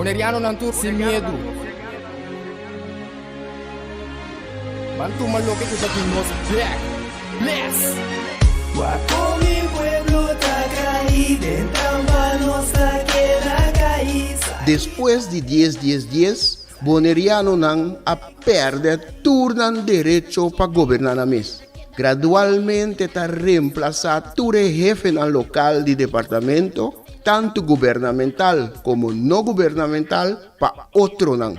Bonerianonan tur sin miedu. Ban tuma loke ku ta di nos bek. Bless! Wak kon mi pueblo ta kai den trampa nos ta keda kai. Despues di dies dies dies, Bonerianonan a pèrdè tur nan derecho pa goberná nan mes. Gradualmente ta remplasá tur e hefenan lokal di departamento, tantu gubernamental komo no gubernamental, pa otronan.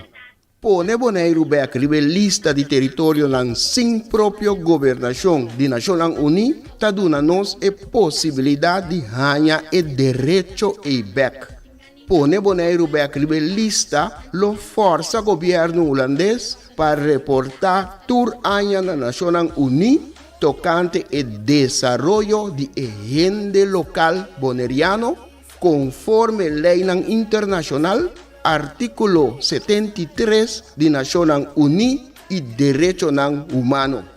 Pone Boneiru bèk riba e lista di teritorionan sin propio gobernashon di Nashonnan Uní ta duna nos e posibilidat di haña e derecho ei bèk. Pone Boneiru bèk riba e lista lo fòrsa gobièrnu hulandes pa reportá tur aña na Nashonnan Uní tokante e desaroyo di e hende lokal boneriano konforme leinan internashonal, artíkulo 73 di Nashonnan Uní i derechonan humano.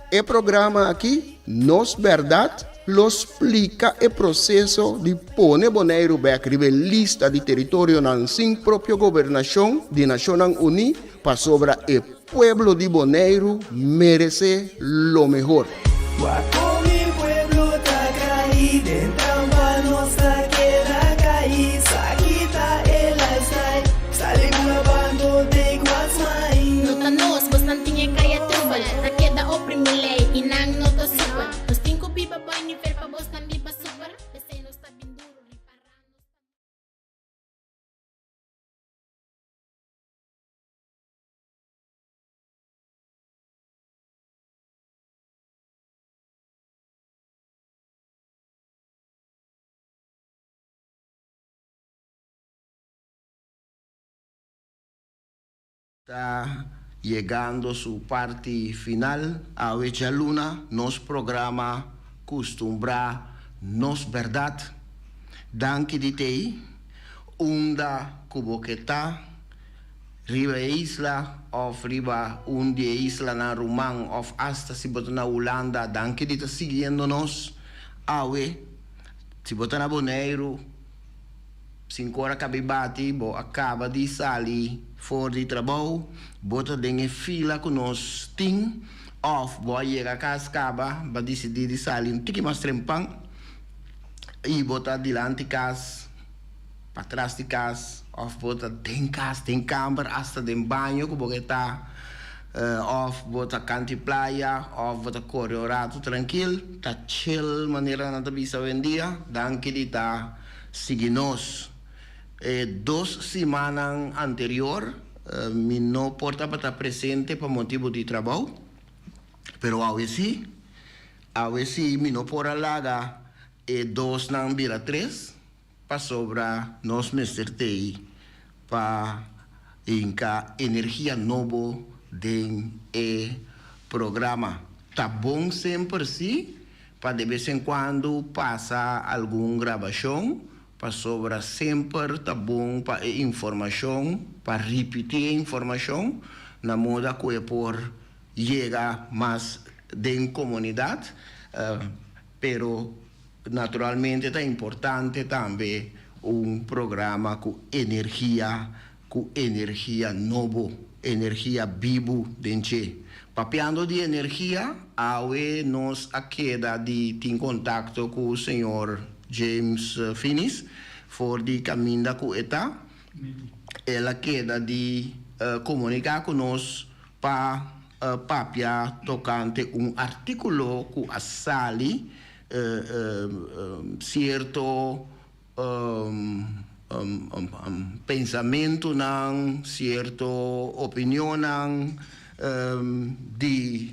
E programa aki, Nos Bèrdat, lo splika e proseso di pone Boneiru bèk riba e lista di teritorionan sin propio gobernashon di Nashonnan Uní pasobra e pueblo di Boneiru meresé lo mehor. Wak kon mi pueblo ta kai den trampa nos ta keda kai sa kita e lifestyle sali bula bando take what's mine. No ta nos, bosnan tin e kaya trubel Ta keda oprimi lei i nan no ta supel Nos tin ku biba boi nivel pa bosnan biba super P'esei nos ta bin duru ripará nos ta. Ta yegando su parti final awe djaluna nos programa Kustumbrá Nos Bèrdat. Danki di tei unda ku bo ke ta, riba e isla òf riba un di e islanan ruman òf asta si bo ta na Hulanda, danki di ta siguiendo nos awe. Si bo ta na Boneiru. Sinkora kabi bati, bo a kaba di sali for di trabou, bo ta den e fila ku nos tin, òf bo a yega kas kaba, bo a disidí di sali un tiki mas trempan i bo ta dilanti kas, patras di kas, òf bo ta den kas, den kamber, asta den baño ku bo ke ta, òf bo ta kanti playa, òf bo ta kore un ratu trankil, ta chill manera nan ta bisa awendia, danki di ta. Sigui nos. E dos simannan anterior mi no por tabata presente pa motibu di trabou, pero awe si. Awe si mi no por a laga e dosnan bira tres, pasobra nos mester tei pa hinka energia nobo den e programa. Ta bon semper si Pa de bes en cuando pasa algun grabacion, pasobra semper ta bon pa e informacion, pa ripiti e informacion, na moda cu e por yega mas den comunidad. Pero naturalmente ta importante tambe un programa cu energia ku energia nobo, energia bibu den dje. Papiando di energia, awe nos a keda di tin kontakto ku señor James Finis for di kaminda ku e ta. El a keda di komuniká ku nos pa papia tokante un artíkulo ku a sali sierto pensamentunan, sierto opinionnan di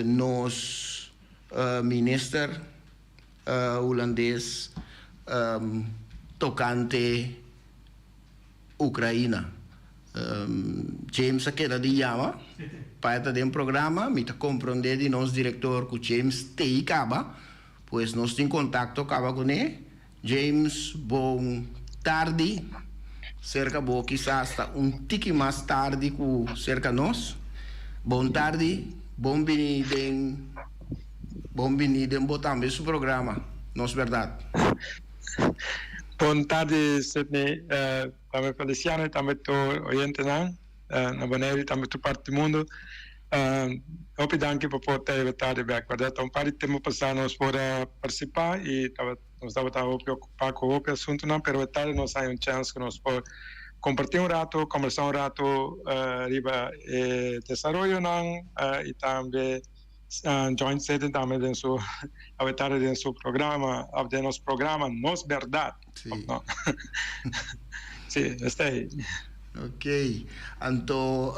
nos minister hulandes tokante Ukraina. James a keda di yama pa e ta den programa. Mi ta komprondé di nos direktor ku James t'ei kaba. Pues nos tin kontakto kaba kuné. James, bon tardi. Serka bo kisas ta un tiki mas tardi ku serka nos. Bon tardi, bon bini den bon bini den bo tambe su programa, Nos Bèrdat. Bon tardi Sidney, tambe Feliciano y tambe tur oyentenan na Boneiru y tambe tur parti di mundo. Hopi danki pa por ta e tardi bek. Berdad ta un par di tempo pasa nos por a participa y nos tabata hopi ocupa cu hopi asuntonan, pero e tardi nos haya un chance cu nos por comparti un rato, combersa un rato riba e desaroyonan y tambe Joint Sitting tambe den su awe tarde den su programa of den nos programa Nos Berdad. Sí. Of no? Sí, esta ahí. Ok. Anto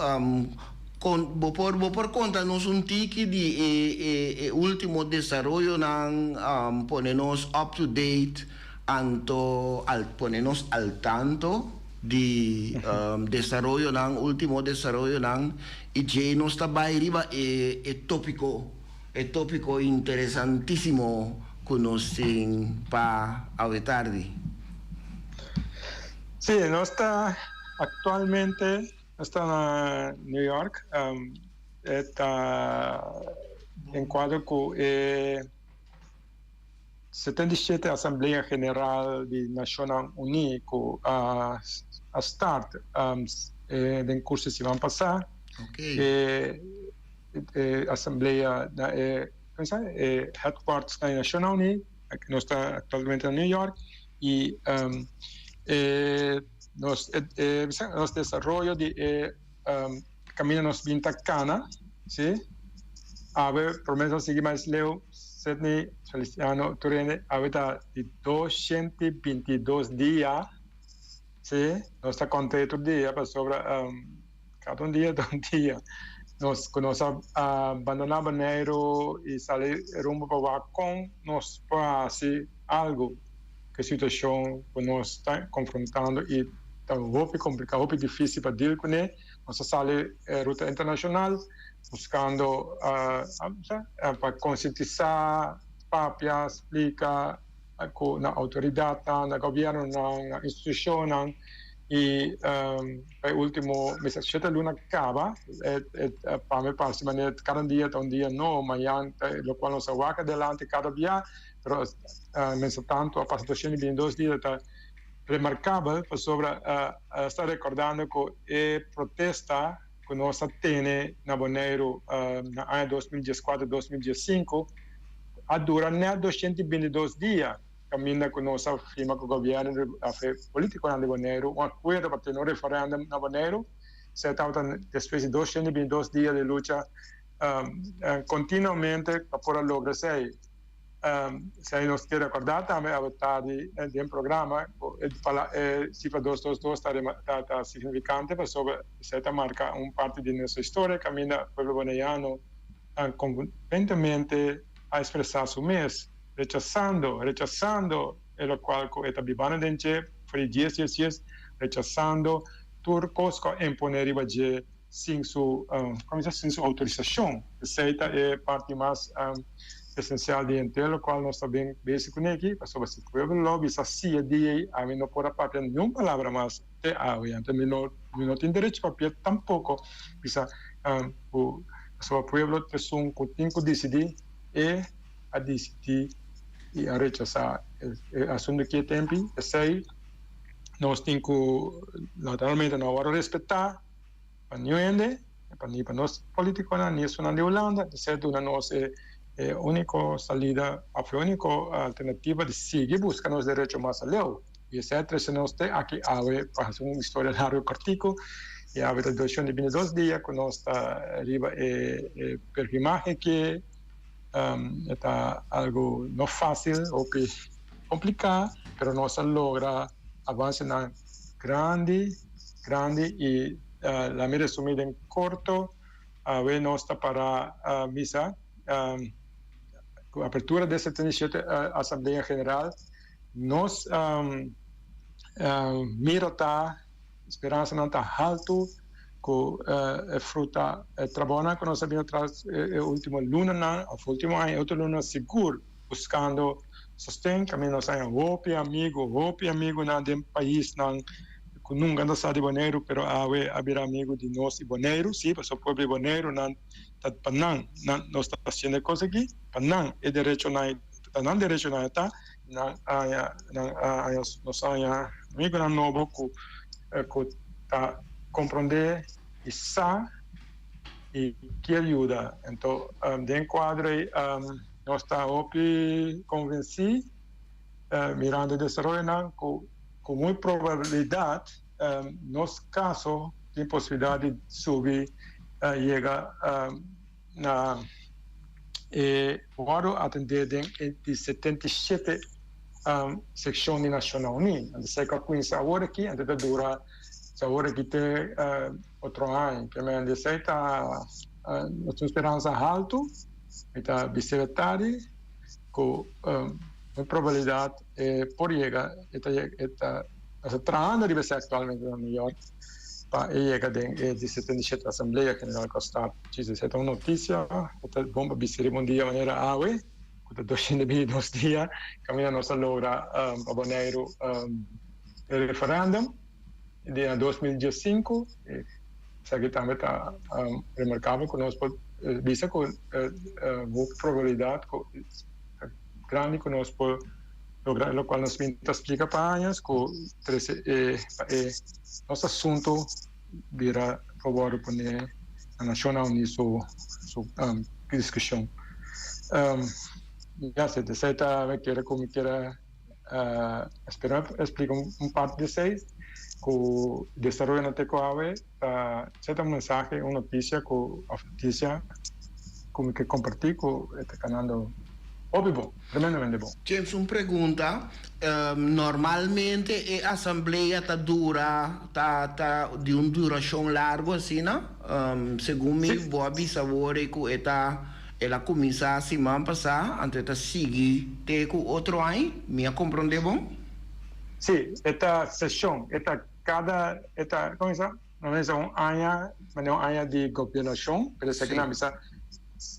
con bo por bo por conta nos un tiki di e e e ultimo desaroyonan pone nos up to date anto al pone nos al tanto di desaroyonan ultimo desaroyonan I djei nos ta bai riba e e tópiko, e tópiko interesantísimo ku nos tin pa awe tardi. Sí, nos ta aktualmente nos ta na New York, e ta den kuadro ku e 77 Asamblea General di Nashonnan Uní ku a start den kurso siman pasá. E asamblea na e headquarters na Nashonnan Uní, nos ta aktualmente na New York, i nos desaroyo di e kaminda nos bin ta kana, si. Awe promé nos a sigui mas leu, Sidney Feliciano Turene, awe ta di 222 dia, si, nos ta konta e tur dia pasobra kada un dia ta un dia. Nos ku nos a bandoná Boneiru i sali rumbo pa wak kon nos por hasi algu ku e situashon ku nos ta konfrontando i ta hopi kompliká, hopi difísil pa dil kuné. Nos a sali e ruta internashonal buskando pa konsientisá, papia, splika ku na outoridatnan, na gobièrnunan, na institushonnan i pa e último mester shete luna kaba pa mi parse manera kada dia ta un dia nobo, mañan ta lokual nos a wak adelante kada bia pero mientrastanto a pasa 222 dia ta Remarkabel pasobra a sta rekordando ku e protesta ku nos a tene na Boneiru na aña 2014, 2015 a dura nèt 222 dia kaminda ku nos a firma ku gobièrnu òf e polítikonan di Boneiru un akuerdo pa tene un referèndum na Boneiru. Esei tabata despues di 222 dia di lucha kontinuamente pa por a logra esei. Esei nos ke rekordá tambe awe tardi den programa ku e sifra dos dos dos ta ta signifikante pasobra esei ta marka un parti di nos historia kaminda pueblo boneiano konvinentemente a ekspresá su mes rechasando rechasando e lokual ku e ta bibando den dje for di dies dies dies rechasando tur kos ku a imponé riba dje sin su como dice sin su autorisacion. Esey ta e parti mas esencial di henter locual nos ta bin bezig cune aki, pasobra si pueblo lo bisa si e dia ey ami no por a papia niun palabra mas te awe, anto mi no mi no tin derecho papia tampoco bisa cu pasobra pueblo ta esun cu tin cu dicidi e a dicidi y a rechasa e asunto ki e tempi, esey nos tin cu naturalmente no a worde respeta. Pa niun hende, pa ni pa nos politiconan ni esunnan di Hulanda, mester duna nos e e unico salida of e unico alternativa di sigui busca nos derecho mas aleu. Y esei a trece nos te aki awe, pa haci un historia largo cortico, y awe ta 222 dia cu nos ta riba e e pelgrimahe aki, e ta algo no facil, hopi complica, pero nos a logra avancenan grandi. Grandi y la mi resumi den corto, awe nos ta para misa cu apertura di 77 Asamblea General. Nos mira ta, speransanan ta halto cu e fruta, e trabounan cu nos a bini atras e ultimo lunanan of ultimo aña, e otro lunanan sigur buscando sosten, caminda nos haña hopi amigo, hopi amigonan den paisnan ku nunka no sa di Boneiru pero awe a bira amigu di nos i Boneiru, sí, pasobra pueblo di Boneiru nan ta pa nan, nan nos ta hasiendo e kos aki pa nan, e derechonan ta nan derechonan e ta. Nan aña nan aña nos aña amigunan nobo ku ku ta komprondé i sa i kier yuda. Anto den kuadro ei nos ta hopi konvensí mirando e desaroyonan ku ku muy probabilidat nos kaso tin posibilidat di subi yega na e wòrdu atendé den e di 77 sekshon di Nashonnan Uní. Anto esei ku a kuminsá awor aki, anto ta dura awor aki te otro aña. Ke men di esei ta nos tin un speransa haltu, mi ta bis'é tardi ku e probabilidat e por yega, e ta e ta nos ta trahando riba esei aktualmente na New York pa e yega den e di 77 Asamblea General ku a start. Djis esei ta un notisia ku ta bon pa bisa riba un dia manera awe ku ta 222 dia kaminda nos a logra pa Boneiru e referendum di na 2015. Esaki tambe ta remarkabel ku nos por bisa ku hopi probabilidat ku ta grandi ku nos por logra lokual nos bin ta splika pa añas ku trese e pa e nos asuntu bira por wòrdu pone na Nashonnan Uní su su diskushon. Ya si esei ta mi kere ku mi kere espera splika un parti di esei ku desaroyonan te ku awe ta esei ta un mensahe un notisia ku òf notisia ku mi ke kompartí ku e ta kanando hopi bon, tremendamente bon. James, un pregunta. Normalmente e asamblea ta dura, ta ta di un durashon largu asina? Segun mi bo a bisa awor ei ku e ta el a kuminsá siman pasá, anto e ta sigui te ku otro aña. Mi a komprondé bon? Sí, e ta seshon, e ta kada, e ta, komo bisa? Nan bisa un aña, manera un aña di gobiernashon, pero esaki nan bisa,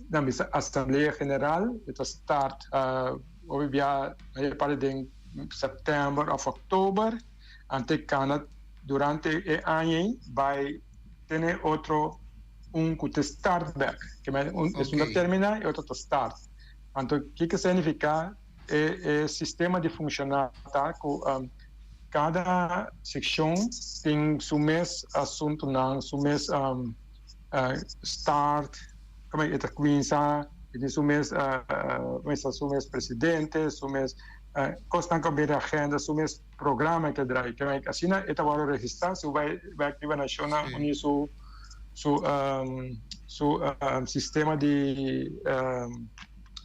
nan bisa Asamblea General, e ta start hopi bia mayor parti den sèptèmber òf òktober, anto e kana durante e aña ei bai tene otro un ku ta start bèk, ke men un esun ta terminá e otro ta start. Anto kiko signifiká? E e sistema di funshoná ta ku kada sekshon tin su mes asuntunan, su mes start, komo e ta kuminsá, e tin su mes kuminsá su mes presidente, su mes kosnan ku a bira agenda, su mes programa ke drai. Asina e ta wòrdu registrá si bo bai bèk riba Nashonnan Uní su su su sistema di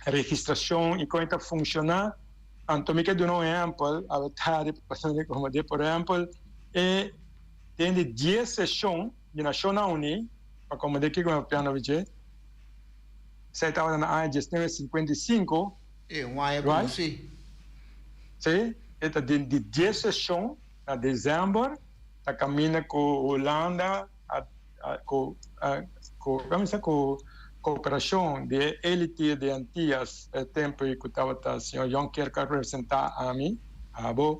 registracion y con e ta funciona. Anto mi ke duna un ehempel, awe tardi pasobra mi como di, por ehempel, e den di dies sesion di Nacionnan Uni, pa como di kico mi papiando dje, esey tabata na aña diesnuebe sinkuenta i sinku, E un aña como si. Si, e ta den di dies sesion na december ta caminda cu Hulanda a ku ku kami sa ku kooperashon di e elite di Antias e tempu ei ku tabata señor Jonker ku a representá ami, abo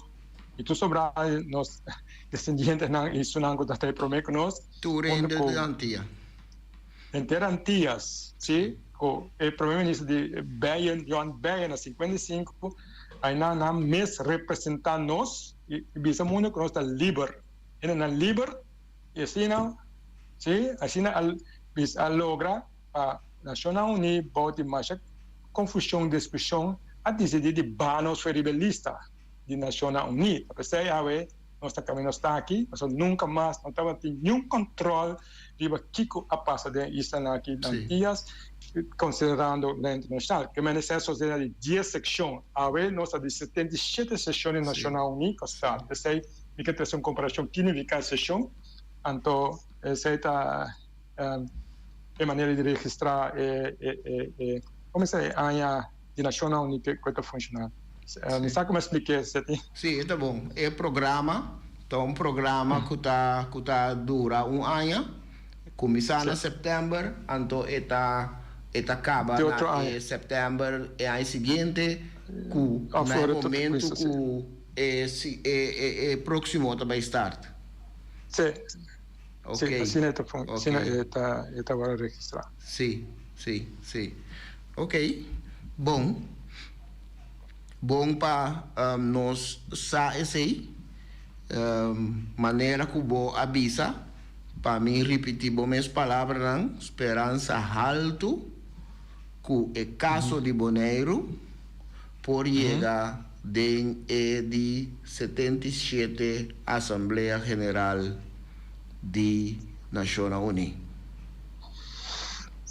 i tur sobrá nos desendientenan i esunnan ku tabata ei promé ku nos. Tur hende di Antia. Henter Antias, si, ku e promé minister di Beyen, Johan Beyen na 55, ainan nan mes representá nos i bisa mundu ku nos ta liber. Hendenan liber. I asina, sí, asina a bis a logra pa Nashonnan Uní bou di masha konfushon, diskushon, a disidí di baha nos for riba e lista di Nashonnan Uní. Ta p'esei awe nos ta kaminda nos ta aki, pasobra nunka mas no tabatin niun kòntròl riba kiko a pasa den e islanan aki na Antias, konsiderando lei internashonal. Ke mende esei a sosodé na di dies sekshon. Awe nos ta di 77 seshon di Nashonnan Uní ku a start. P'esei Mi ke trese un komparashon ki nifiká e seshon, anto esei ta e manera di registrá e e komo esei e aña di Nashonnan Uní ku ta funshoná. Mi sa ku mi a splik'é, Seti. Sí, e ta bon. E programa ta un programa ku ta ku ta dura un aña, kuminsá na sèptèmber, anto e ta e ta kaba na e sèptèmber e aña siguiente ku na e momentu ku E si e e proximo ta bay start. Si. Ok. Si, asina e ta fun, asina e ta e ta wòrdu registrá. Si, si, si. Ok. Bon. Bon pa nos sa esei. Manera ku bo a bisa, pa mi ripití bo mes palabranan, speransa haltu ku e kaso di Boneiru por yega den e di 77 Asamblea General di Nashonnan Uní.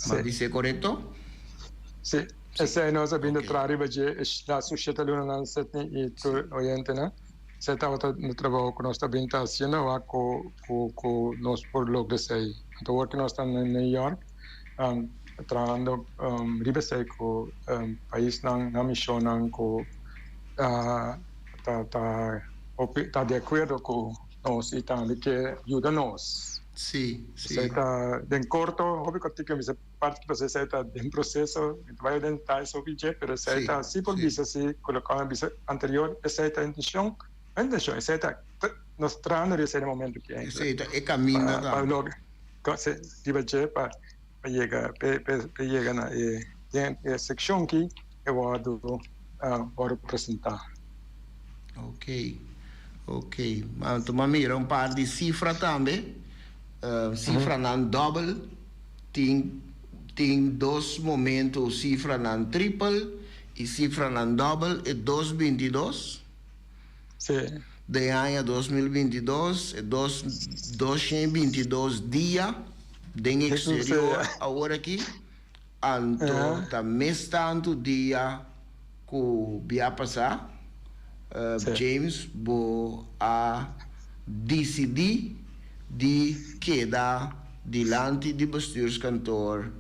Mi a bis'é korekto? Sí. Esei nos a bin ta traha riba dje e lastu shete lunanan, Sidney i tur oyentenan. Esei tabata un trabou ku nos ta bin ta hasiendo awor ku ku nos por logra esei. Anto awor ku nos ta na New York trahando riba esei ku paisnan, nan mishonnan ku ta ta ta di akuerdo ku nos i tambe ke yuda nos. Sí, sí. Esei ta den korto hopi kòrtiku mi bisa. Parti ku esei ta den proseso, mi ta bai den detaye sobre dje, pero esei ta si por bisa si ku loke mi a bisa anterior, esei ta intencion, no intencion, esei ta nos trahando riba esei na momento aki ainda. Esei ta e kaminda tambe. Pa logra, si, riba dje pa yega, pa yega na e den e sekshon aki e wòrdu wòrdu presentá. Ok, ok. Anto mi a mira un par di sifra tambe, sifranan dòbel. Tin tin dos momento sifranan tripel i sifranan dòbel, e dos 22. Sí. Den aña 2022, e dos 222 dia den exterior awor aki, anto ta mes tantu dia ku bia pasá. James, bo a disidí di keda dilanti di bestuurskantoor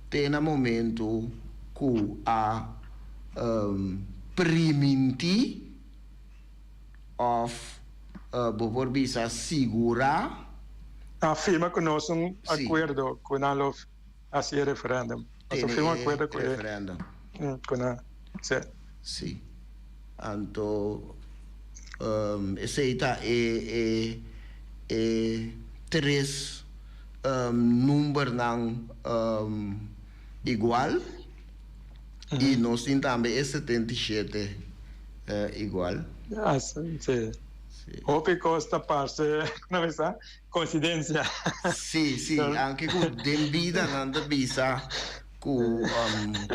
te na momentu ku a primintí òf bo por bisa sigurá. A firma ku nos un akuerdo ku nan lo hasi e referendum. Nos a firma un akuerdo ku e ku nan. Sí. Sí. Anto esei ta e e e tres numbernan igual i nos tin tambe e 77 igual. Sí. Hopi kos ta parse, ku nan bisa, koinsidensia. Sí, sí, anke ku den bida nan ta bisa Ku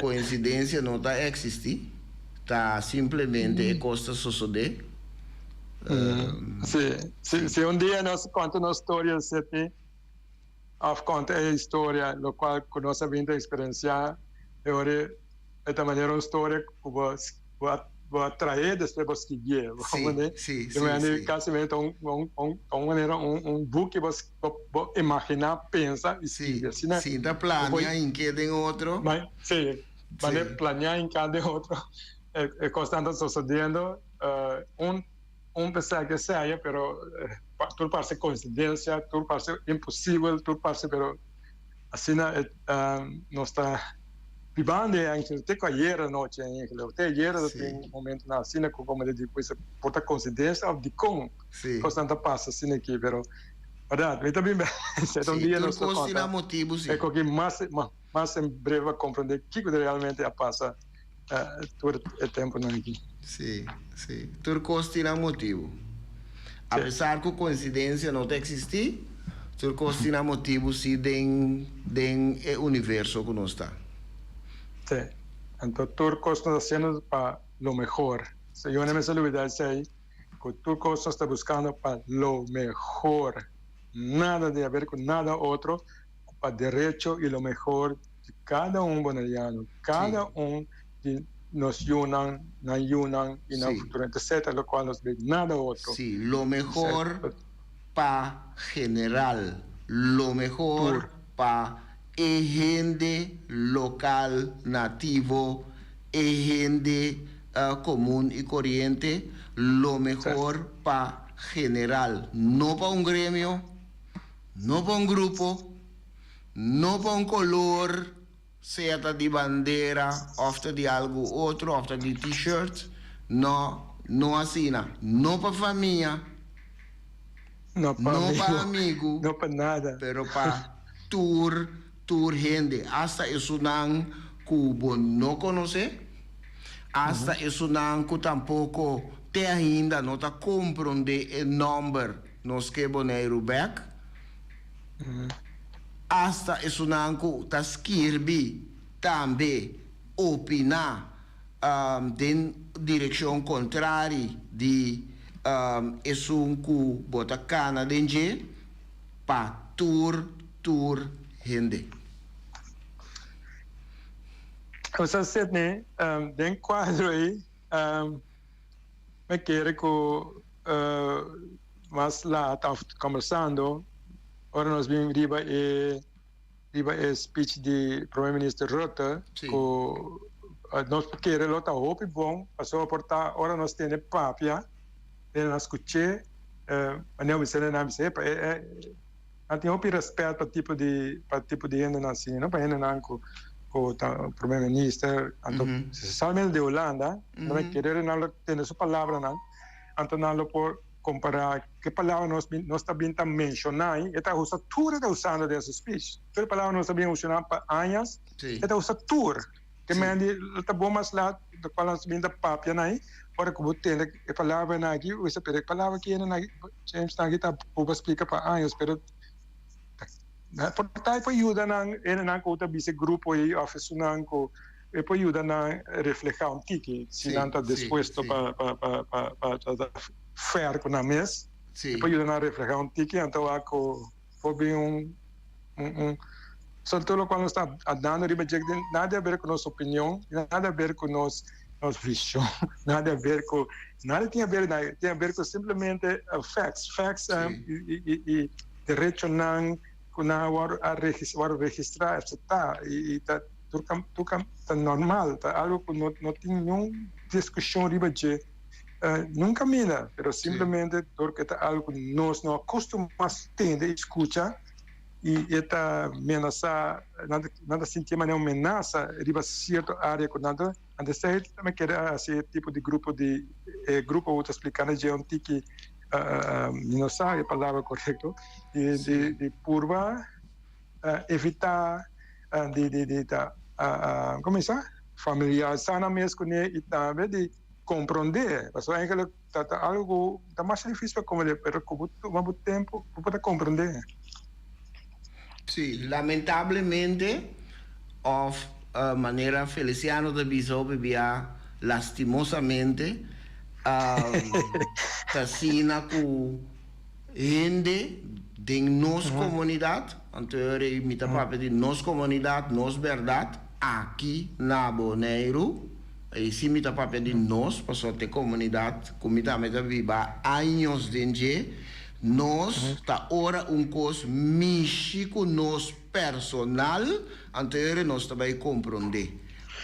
koinsidensia no ta eksistí, ta simplemente e kos ta sosodé. Sí, si, si un dia nos konta nos storia seti, òf konta e historia lokual ku nos a bin ta eksperensiá, e ora e ta manera un storia ku bo bo a bo a traé despues bo skibié. Bo Sí, comprende? sí, Di sí, manera sí. kasi ta un un un ta un manera un un buki bo bo imaginá, pensa i Sí, skibi. Asina sin ta bo por plania hink'é den otro. ma sí, manera Sí. planiá hinká den otro e e kosnan ta sosodiendo. Un un pensá ke sea, pero tur parse koinsidensia, tur parse imposibel, tur parse pero asina e nos ta bibando e eigenlijk te ku ayer anochi eigenlijk, te ayer ta tin momentonan asina ku como di pues por ta koinsidensia of dikon kosnan ta pasa asina aki, pero berdad mi ta bin bek un dia nos ta konta e koki mas mas en breve pa komprende kiko realmente a pasa tur e temponan aki. Sí, sí. Tur kos tin nan motibu. Apesar ku koinsidensia no ta eksistí, tur kos tin nan motibu sí den den e universo ku nos ta. Sí. Anto tur kos nos ta hasiendo pa lo mehor. Yo no mester lubida esei, ku tur kos nos ta buskando pa lo mehor. Nada di haber ku nada otro, ku pa derecho i lo mehor di kada un boneriano, kada un di nos yunan, nan yunan i nan futuro, etcetera, lokual nos bek nada otro. Sí, lo mehor pa general, lo mehor pa e hende lokal, nativo, e hende komun i koriente, lo mehor pa general, no pa un gremio, no pa un grupo. No pa un color, sea ta di bandera of ta di algo otro of ta di t-shirt, no, no asina. No pa famia, No pa no pa amigo, amigu, no pa nada. pero pa tur, tur hende, hasta esunnan cu bo no conoce, Asta esunnan ku tampoko te ainda no ta komprondé e nòmber Nos Ke Boneiru Bèk. Asta esunnan ku ta skirbi tambe opiná den direkshon kontrari di esun ku bo ta kana den dje, pa tur tur hende. Osa Sidney, den kuadro ei mi kere ku mas laat òf kombersando ora nos bin riba e riba e speech di Prome Minister Rutte ku nos por kere lo ta hopi bon pasobra por ta ora nos tene papia den nos skuch'é manera mi bisa nan bisa epa nan tin hopi rèspèt pa tipo di pa tipo di hendenan asina no pa hendenan ku ku ta Prome Minister anto spesialmente di Hulanda nan a kere nan lo tende su palabranan anto nan lo por kompará ke palabra nos bin nos ta bin ta menshoná ei e ta usa tur e ta usando den su speech tur e palabra nos ta bin usando pa añas e ta usa tur ke men di lo ta bon mas lat lo kual nos bin ta papia nan ei ora ku bo tende e palabranan aki bo bisa pero e palabra ki hende nan James nan aki ta pruba splika pa años pero por ta e por yuda nan hendenan ku ta bisa e grupo ei òf esunnan ku e por yuda nan reflehá un tiki si nan ta dispuesto pa pa pa pa pa ta fair ku nan mes e por yuda nan reflehá un tiki anto wak ku por bin un un un so tur lokual nos ta dando riba dje nada di haber ku nos opinion nada di haber ku nos nos vision nada di haber ku nada tin haber tin haber ku simplemente facts facts i i i derechonan ku nan a wòrdu a wòrdu registrá aseptá i ta Tur ta normal, ta algo ku no no tin niun diskushon riba dje nunka mina, pero simplemente dor ku e ta algo ku nos no a kustumá tende i skucha i e ta menasá, nan ta nan ta sintié manera un menasa riba sierto área ku nan ta, antes esei ta mi kere a hasi e tipo di grupo di e grupo ku ta splikando dje un tiki mi no sa e palabra korekto di di di purba evitá di di di ta como bisa familiarisá nan mes kuné i tambe di komprondé pasobra eigenlijk ta ta algo ku ta mas difísil pa komprendé pero ku bo tuma bo tempu bo por ta komprendé. Sí, lamentablemente òf manera Feliciano ta bisa hopi bia lastimosamente ta asina ku Hende den nos komunidat, anto e ora ei mi ta papia di nos komunidat, nos bèrdat, aki na Boneiru, ei si mi ta papia di nos, pasobra ta e komunidat ku mi tambe ta biba años den dje, nos ta ora un kos mishi ku nos personal, anto e ora nos ta bai komprondé.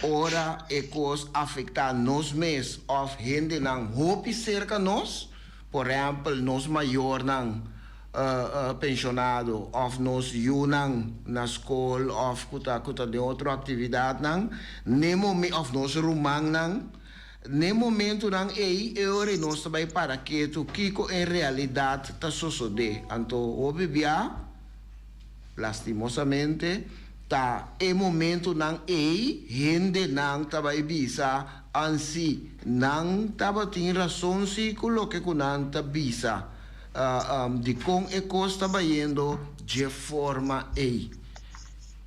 Ora e kos afektá nos mes òf hendenan hopi serka nos, Por ehèmpel, nos mayornan penshonado òf nos yunan na skol òf ku ta ku ta den otro aktividatnan, n'e momen òf nos rumannan, n'e momentunan ei e ora ei nos ta bai para ketu kiko en realidat ta sosodé. Anto hopi bia, lastimosamente, Ta e momentunan ei hendenan ta bai bisa, Ansi, nan tabatin rason si ku loke ku nan ta bisa. Dikon e kos ta bayendo dje forma ei?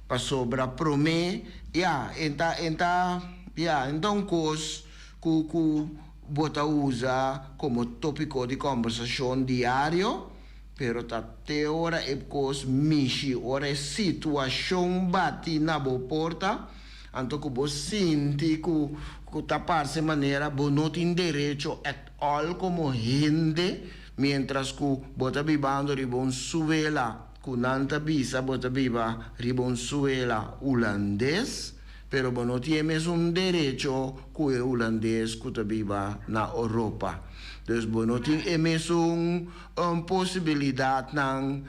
Pasobra promé, ya, e ta, e ta, ya, e ta un kos ku, ku bo ta usa komo tópiko di kòmbersashon diario. Pero ta te ora e kos mishi, ora e situashon bati na bo porta, anto ku bo sinti ku ku ta parse manera bo no tin derecho at all komo hende, mientras ku bo ta bibando riba un suela ku nan ta bisa bo ta biba riba un suela hulandes, pero bo no tin e mesun derecho ku e hulandes ku ta biba na Oropa. Dus bo no tin e mesun posibilidatnan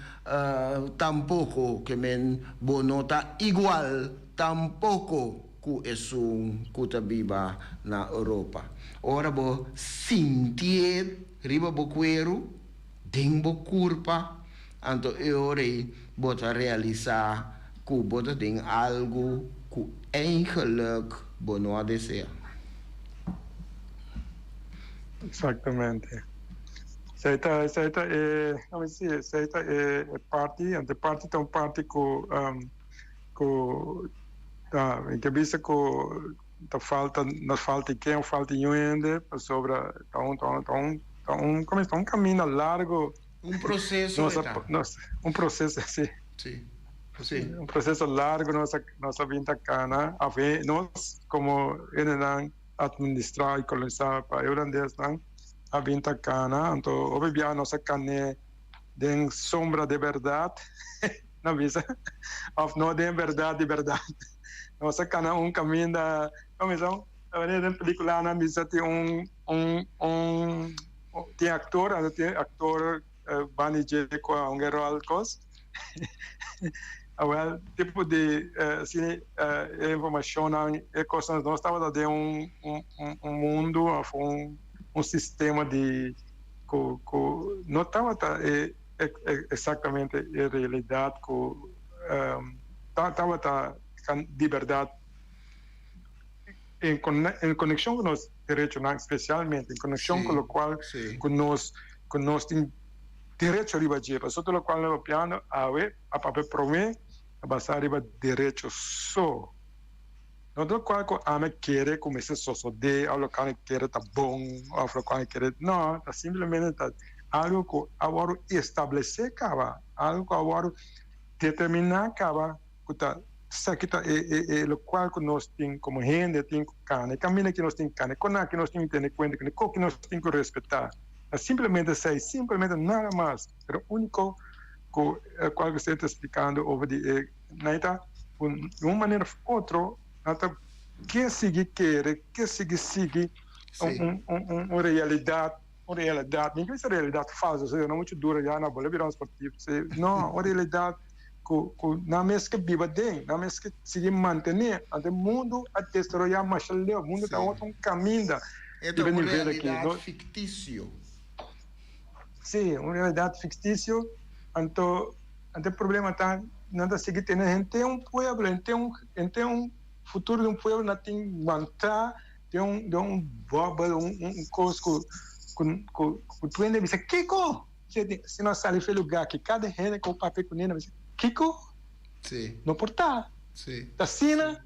tampoko, ke men bo no ta igual tampoko ku esun ku ta biba na Europa. Ora bo sintié riba bo kueru, den bo kurpa, anto e ora ei bo ta realisá ku bo ta den algu ku eigenlik bo no a desea. Exactamente. Esei ta, esei ta e, laat me si, esei ta e, e parti, anto e parti ta un parti ku, ku ta, mi ke bisa ku ta falta, nos falta i ken, falta i un hende, pasobra ta un, ta un, ta un, ta un, komo ta un kaminda largo. Un proseso Nos e a, ta. nos, un proseso, si. Si, si. Un proseso largo nos a, nos a bin ta kana, of e, nos komo hendenan administrá i kolonisá pa e hulandesnan a bin ta kana, anto hopi bia nos a kan'é den sombra de bèrdat, nan bisa, òf no den bèrdat di bèrdat. Nos a kana un kaminda, komo bisa, manera den pelíkulanan bisa tin un un un tin aktor, anto tin aktor banda di dje ku a hunga e ròl kos. Awel, tipo di asina e informashonnan, e kosnan, nos tabata den un un mundu òf un un sistema di ku ku no tabata e eksaktamente e realidat ku tabata di bèrdat en en konekshon ku nos derechonan, spesialmente en konekshon ku lokual ku nos ku nos tin derecho riba dje, pasobra tur lokual nos papiando awe a papia promé ta basá riba derecho so. No ta lokual ku ami kere ku mester sosodé òf lokual mi kere ta bon òf lokual mi kere, no, ta simplemente ta algu ku a wòrdu establesé kaba, algu ku a wòrdu determiná kaba ku ta esaki ta e e e lokual ku nos tin komo hende tin ku kana, e kaminda ku nos tin ku kana, e kona ku nos tin ku tene kuenta kuné, kon ku nos tin ku respetá. Ta simplemente esei, simplemente nada mas. Pero úniko ku kual ku esei ta splikando over di e nan ta ku di un manera òf otro nan ta ke sigui kere, ke sigui sigui un un un realidat, un realidat, mi ke bisa realidat falso, esei no muchu duro ya na bolbe bira un sportivo, no, un realidat ku ku nan mes ke biba den, nan mes ke sigui mantené, anto e mundu a desaroyá masha leu, mundu ta otro un kaminda. E ta un realidat fiktisio. Sí, un realidat fiktisio, anto anto e problema ta nan ta sigui tene henter un pueblo, henter un henter un futuro di un pueblo nan tin wantá den un den un bubble, un un kos ku ku ku ku tur hende bisa kiko? Si nos sali for e lugá aki kada hende ku papia ku nina bisa kiko? Sí. No por ta. Sí. Ta asina.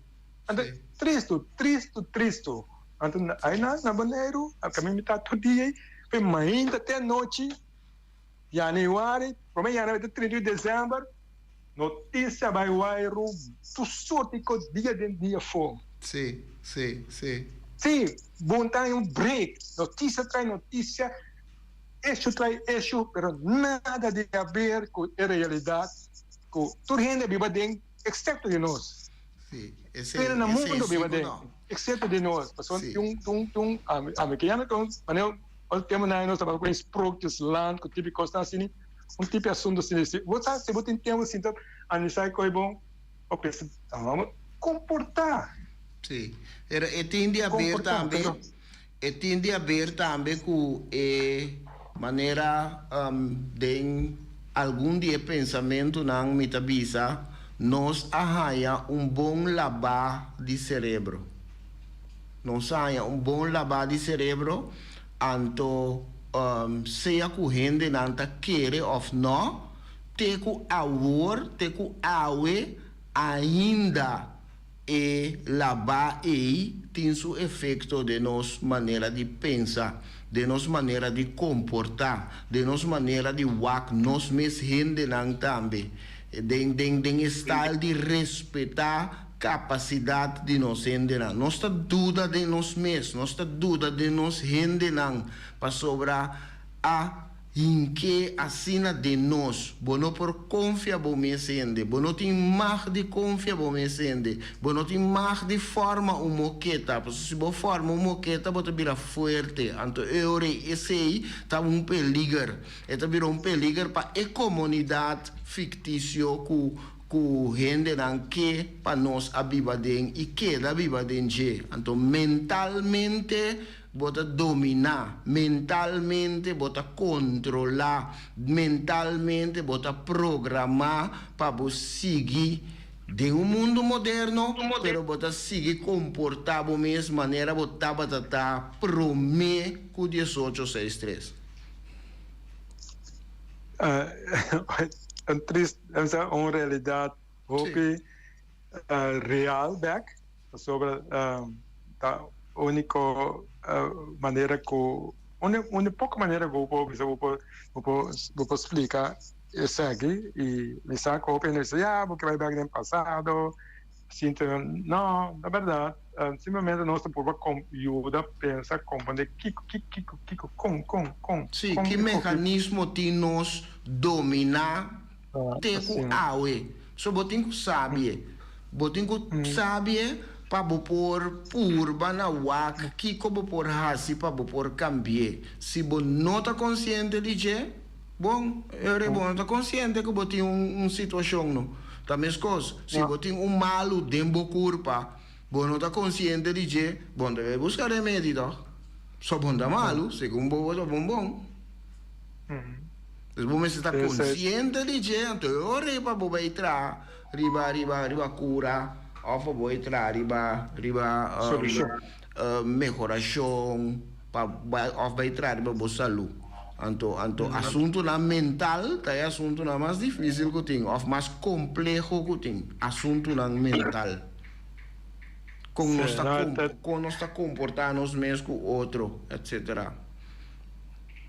Anto tristu, tristu, tristu. Anto ai na na Boneiru a kaminda mi ta tur dia ei, p'e mainta te anochi, yanüari, promé yanüari te 31 desèmber, notisia bai wairu tur sorti kos dia den dia afó. Sí, sí, sí. Sí, bon ta un break, notisia trae notisia, eshu trae eshu, pero nada di haber ku e realidat ku tur hende a biba den, eksepto di nos. Sí, esei, Pero na esei mundo sí biba ku den, no. excepto di nos. Pasobra Sí. tin un, tin un, tin un, ami, ami ke yama con, manera ol tempo nan nos tabata cu e sprookjesland, cu tipo cosnan asini, un tipo asunto asini. Si bo sa, si bo tin tempo sinta analisá e coi bon, bo pensa, vamos comportá. Sí, pero e tin di haber Comportá, tambe, pero. e tin di haber tambe cu e manera den algun di e pensamentunan mi ta bisa nos a haña un bon labá di cerebro. Nos a haña un bon labá di cerebro, anto sea cu hendenan ta kere of no, te cu awor, te cu awe ainda E labá ei tin su efekto den nos manera di pensa, den nos manera di komportá, den nos manera di wak nos mes hendenan tambe, den den den e stal di respetá kapasidat di nos hendenan. Nos ta duda den nos mes, nos ta duda den nos hendenan pasobra a Hink'é asina den nos. Bo no por konfia bo mes hende. Bo no tin mag di konfia bo mes hende. Bo no tin mag di forma un moketa. Pasobra si bo forma un moketa bo ta bira fuerte. Anto e ora ei esei ta un peliger. E ta bira un peliger pa e komunidat fiktisio ku ku hendenan ke pa nos a biba den i keda biba den dje. Anto mentalmente Bo ta dominá, mentalmente bo ta kontrolá, mentalmente bo ta programá pa bo sigui Den un mundu moderno, pero bo ta sigui komportá bo mes manera bo tabata ta promé ku diesocho seis tres. Un trist, un realidat hopi real bek, pasobra ta úniko manera ku, un poko manera ku bo por bisa bo por bo por splika esaki i mi sa ku hopi hende bisa ya bo ke bai bek den pasado sinti no ta bèrdat simplemente nos ta purba yuda pensa komprende kiko kiko kiko kon kon kon Sí, ki mekanismo tin nos dominá te ku awe. So bo tin ku sabie. Bo tin ku sabie pa bo por purba na wak kiko bo por hasi pa bo por kambi'é. Si bo no ta konsiente di dje, bon, e bo no ta konsiente ku bo tin un situashon no. Ta meskos, si bo tin un malu den bo kurpa, bo no ta konsiente di dje, bo no ta bai buska remedi tòg. So bo no ta malu, segun bo bo ta bon bon. Dus bo mester ta konsiente di dje, anto e ora ei pa bo bai traha riba riba riba kura òf pa bo bai traha riba riba mehorashon pa bai òf bai traha riba bo salú. Anto anto asuntunan mental ta e asuntunan mas difísil ku tin òf mas kompleho ku tin, asuntunan mental. Kon nos ta kon nos ta komportá nos mes ku otro etsetera.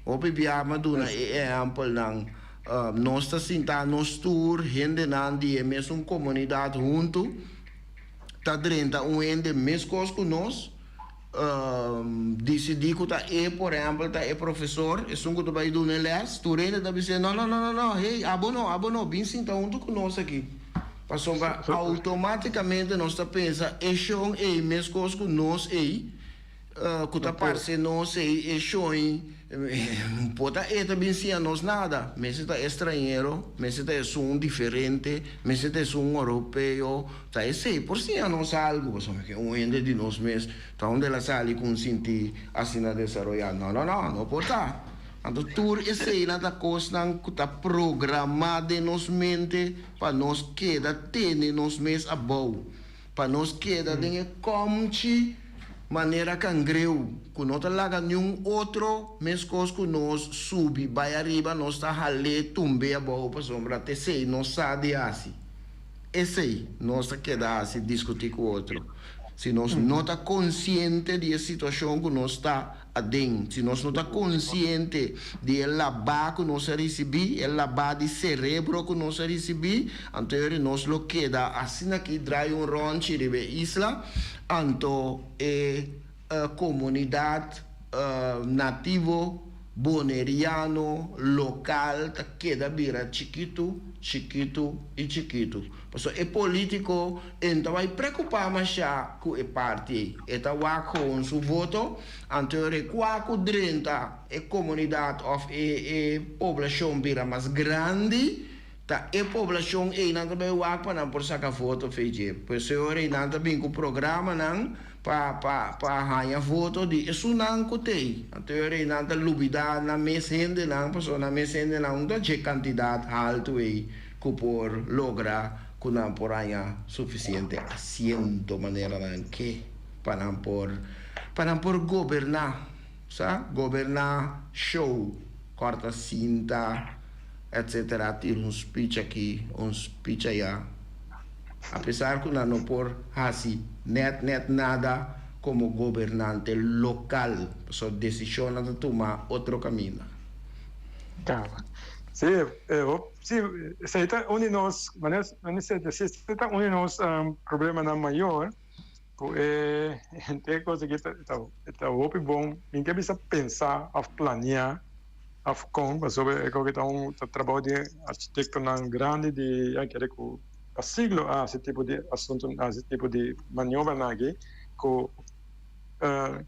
Hopi bia mi a duna e ehèmpelnan. Nos ta sinta nos tur hendenan di e mesun komunidat huntu, ta drenta un hende meskos ku nos, disidí ku ta e, por ehèmpel, ta e profesor, esun ku ta bai duna e lès, tur hende ta bis'é, No, no, no, no, no, hey, abo no, abo no, bin sinta huntu ku nos aki. Pasobra outomátikamente nos ta pensa e shon ei meskos ku nos ei. Ku ta parse nos ei e shoi por ta e ta bin siña nos nada. Mester ta estrañero, mester ta esun diferente, mester ta esun oropeo, ta esei por siña nos algu. Pasobra ke un hende di nos mes ta unda el a sali ku un sinti asina desaroyá. No, no, no, no por ta. Anto tur eseinan ta kosnan ku ta programá den nos mente pa nos keda tene nos mes abou. Pa nos keda den e komchi manera kangreu ku no ta laga niun otro meskos ku nos subi bai ariba nos ta hal'é tumb'é abou pasobra t'esei nos sa di hasi. Esei nos ta keda hasi diskutí ku otro. Si nos no ta konsiente di e situashon ku nos ta aden, si nos no ta konsiente di e labá ku nos a risibí, e labá di serebro ku nos a risibí, anto e ora nos lo keda asina aki drai un rònchi riba e isla, anto e komunidat nativo boneriano lokal ta keda bira chikitu, chikitu i chikitu. Pasobra e polítiko e no ta bai preokupá mashá ku e parti ei. E ta wak gewoon su voto, anto e rekua ku drenta e komunidat òf e e poblashon bira mas grandi, ta e poblashon ei nan ta bai wak pa nan por saka voto fe dje. Pues e ora ei nan ta bin ku programanan pa pa pa haña voto di esunnan ku t'ei. Anto e ora ei nan ta lubidá nan mes hendenan, pasobra nan mes hendenan no ta dje kantidat haltu ei ku por logra ku nan por haña sufisiente asiento manera nan ke pa nan por pa nan por goberná, sa, goberná show, kòrta sinta, etsetera, tira un speech aki, un speech ayá, apesar ku nan no por hasi nèt nèt nada komo gobernante lokal, pasobra desishonnan ta tuma otro kaminda. Kaba. Sí, e hop, sí, esei ta un di nos, manera mi sê, esei ta un di nos problemanan mayor, ku e henter kos aki ta ta hopi bon, mi ke bisa pensa òf planea òf kon, pasobra e koke ta un ta trabou di arkitektonan grandi di ya kere ku pa siglo a hasi tipo di asuntu, a hasi tipo di maniobranan aki ku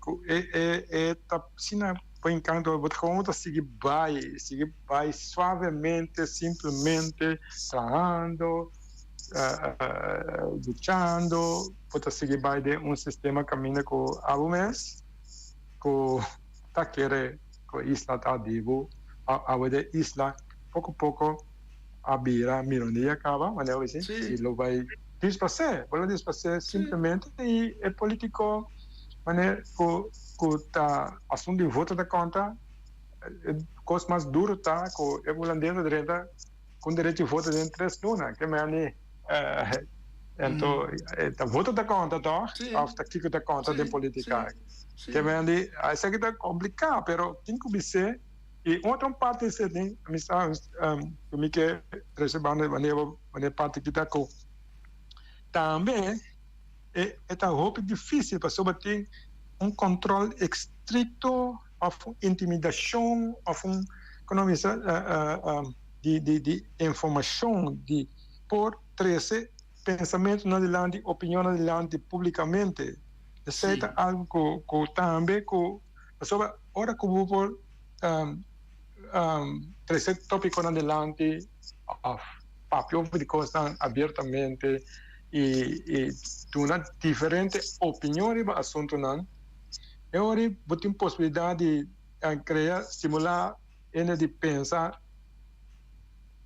ku e e e ta asina. Bo encanto, bo ta gewoon ta sigui bai, sigui bai suavemente, simplemente trahando, luchando, bo ta sigui bai den un sistema caminda cu abo mes cu ta kere cu e isla ta di bo, awe den isla poco poco a bira mironia caba, manera bo disi, y lo bai. Disparcé, bo lo disparcé simplemente y e politico manera cu cu ta asunto di voto ta conta, e cos mas duro ta cu e hulandes ta drenta cu un derecho di voto den tres luna, ke meni anto ta voto ta conta toch of ta kico ta conta den politica? Ke meni esaki ta complica pero tin cu bis'é. Y un otro parti esei tin, mi sa cu mi ke trece banda wanneer bo wanneer parti kita cu tambe e e ta hopi dificil pasobra tin un control estricto of un intimidacion of un con nan bisa di di di informacion di por trece pensamentonan dilanti opinionnan dilanti publicamente esei ta algo cu cu tambe cu Pasobra ora ku bo por trese tópikonan dilanti òf papia over di kosnan abiertamente i duna diferente opinion riba asuntunan, e ora ei bo tin posibilidat di krea, stimulá hende di pensa